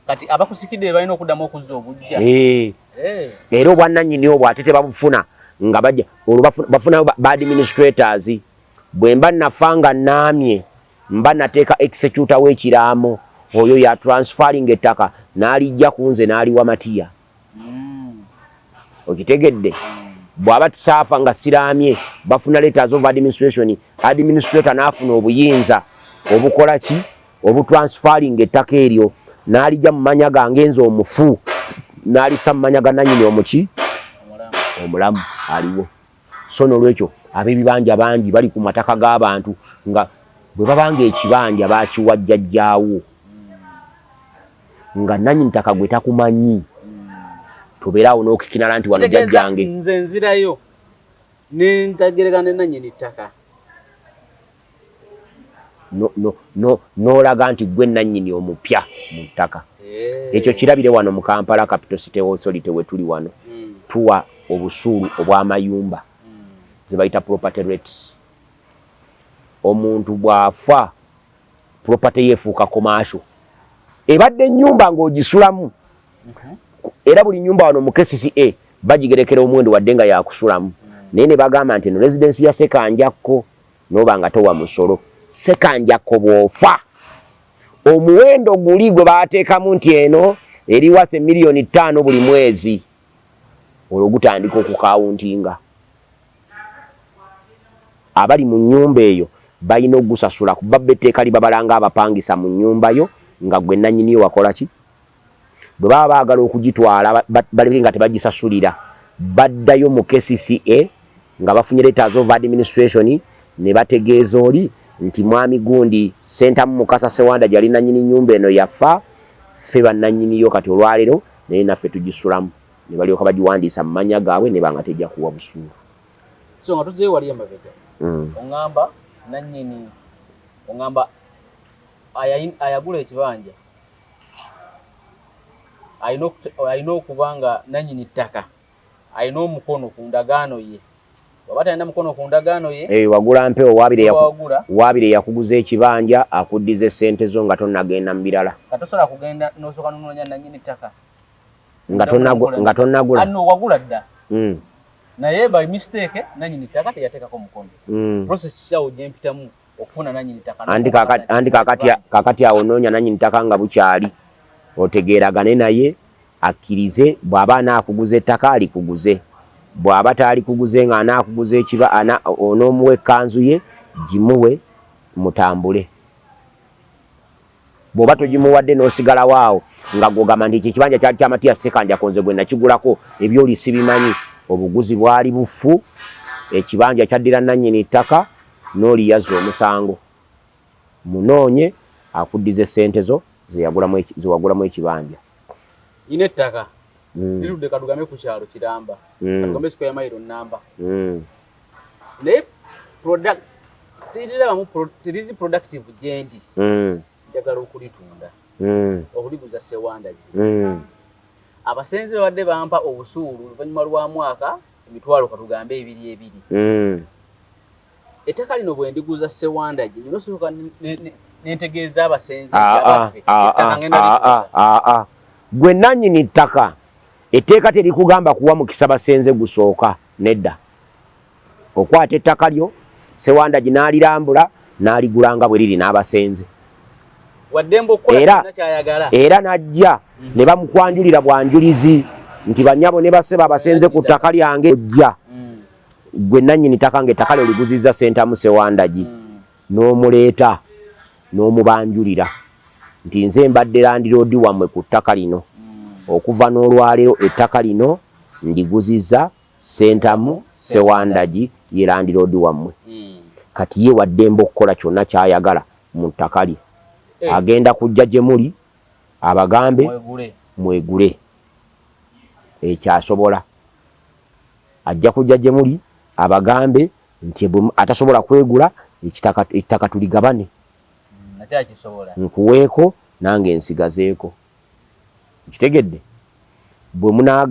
Kati abakusikidde balina okuddamu okuzza obujja. Era obwannannyini obwo ate tebabufuna nga bajja olwo bafuna ba administrators. Bwe mba nafa nga naamye, mba nateeka executor w'ekiraamo, oyo ya transferring ettaka n'alijja ku nze n'aliwa Matiya. Okitegedde? Bw'aba tusaafa nga siraamye, bafuna letters of administration, administrator n'afuna obuyinza obukola ki, obutransferring ettaka eryo n'alijja mu manya gange nze omufu, n'alisa mu manya ga nannyini omuki omulamu aliwo. So n'olwekyo ab'ebibanja bangi bali ku mataka g'abantu nga bwe babanga ekibanja bakiwa jjajjaawo nga nannyini ttaka gwe takumanyi, tobeera awo n'okikinala nti wano jjajjange. Nze nzirayo ne ntagereka ne nannyini ttaka. N'olaga nti gwe nannyini omupya mu ttaka. Ekyo kirabire wano mu Kampala Capital City Authority we tuli wano. Tuwa obusuulu obw'amayumba ze bayita property rates. Omuntu bw'afa property ye efuuka commercial. Ebadde ennyumba ng'ogisulamu. Era buli nnyumba wano mu KCCA bagigerekera omuwendo wadde nga yakusulamu. Naye ne bagamba nti eno residence ya Sekanjakko n'oba nga towa musolo. Sekanjakko bw'ofa omuwendo guli gwe baateekamu nti eno Eri wase 5 miliyoni buli mwezi. Olwo gutandika okukawuntinga. Abali mu nnyumba eyo balina okugusasula, kuba bo etteeka libabalanga abapangisa mu nnyumba yo nga gwe nannyiniyo. Wakola ki? Bwe baba baagala okugitwala baleke nga tebagisasulira, baddayo mu KCCA nga bafunye letters of administration ne bategeeza oli nti mwami gundi Sentamu Mukasa Sewanda gyali nannyini nnyumba eno yafa, ffe bannannyiniyo kati olwaleero, naye naffe tugisulamu, ne balyoka bagiwandiisa mu mannya gaabwe ne banga tejja kuwa busuulu. So nga tuzeeyo wali emabega, oŋŋamba nannyini, oŋŋamba ayagula ekibanja alina okuba nga nannyini ttaka alina omukono ku ndagaano ye. Waba talina mukono ku ndagaano ye, Eh, wagula mpewo. Wagula. Waabire yakuguza ekibanja akuddiza essente zo nga tonnagenda mu birala. Katosobola kugenda n'osooka nonoonya nannyini ttaka Nga tonnagula. Ano wagula dda, naye by mistake nannyini ttaka teyateekako mukono. Process kikyawo gyempitamu okufuna nannyini ttaka? Anti kakati awo noonya nannyini ttaka nga bukyali, otegeeragane naye akkirize. Bw'aba anaakuguza ettaka alikuguze, bw'aba taalikuguze nga anaakuguza ekiba onoomuwa ekkanzu ye, gimuwe mutambule. Bw'oba togimuwadde n'osigalawo awo nga gwogamba nti ekyo ekibanja kyali kya Matiya Ssekanjako, nze gwe nakigulako, ebyoli sibimanyi, obuguzi bwali bufu, ekibanja kyaddira nannyini ttaka n'oli yazza omusango. Munoonye akuddiza essente zo zewagulamu ekibanja. Ina ettaka litudde, katugambe ku kyalo kiramba, katugambe square mile namba, naye product sirirabamu, teriri productive gyendi. Njagala okulitunda, okuliguza Sewanda gye. Abasenze babadde bampa obusuulu oluvannyuma lwa mwaka emitwalo katugambe ebiri ebiri. Ettaka lino bwe ndiguza Sewanda gye, nyina osooka nentegeeza abasenze nti abaffe, ettaka ngenda litunda. Gwe nannyini ttaka, etteeka terikugamba kuwa mukisa basenze gusooka, nedda. Okwata ettaka lyo, Sewandagi n'alirambula n'aligula nga bwe liri n'abasenze. Waddembe okukola kyonna kyayagala. Era n'ajja ne bamukwanjulira bwanjulizi nti bannyabo ne basebo abasenze ku ttaka lyange, ojja gwe nannyini ttaka ng'ettaka lyo liguzizza Sentamu Sewandagi, n'omuleeta n'omubanjulira nti nze mbadde landlord wammwe ku ttaka lino, okuva n'olwaleero ettaka lino ndiguzizza Sentamu Sewandagi, ye landlord wammwe. Kati ye waddembe okukola kyonna kyayagala mu ttaka lye. Agenda kujja gye muli abagambe mwegule. Mwegule. Ekyo asobola, ajja kujja gye muli abagambe nti bwe atasobola kwegula, ettaka tuligabane. Nakyakisobola. Nkuweeko nange nsigazeeko. Nkitegedde bwe munaaga.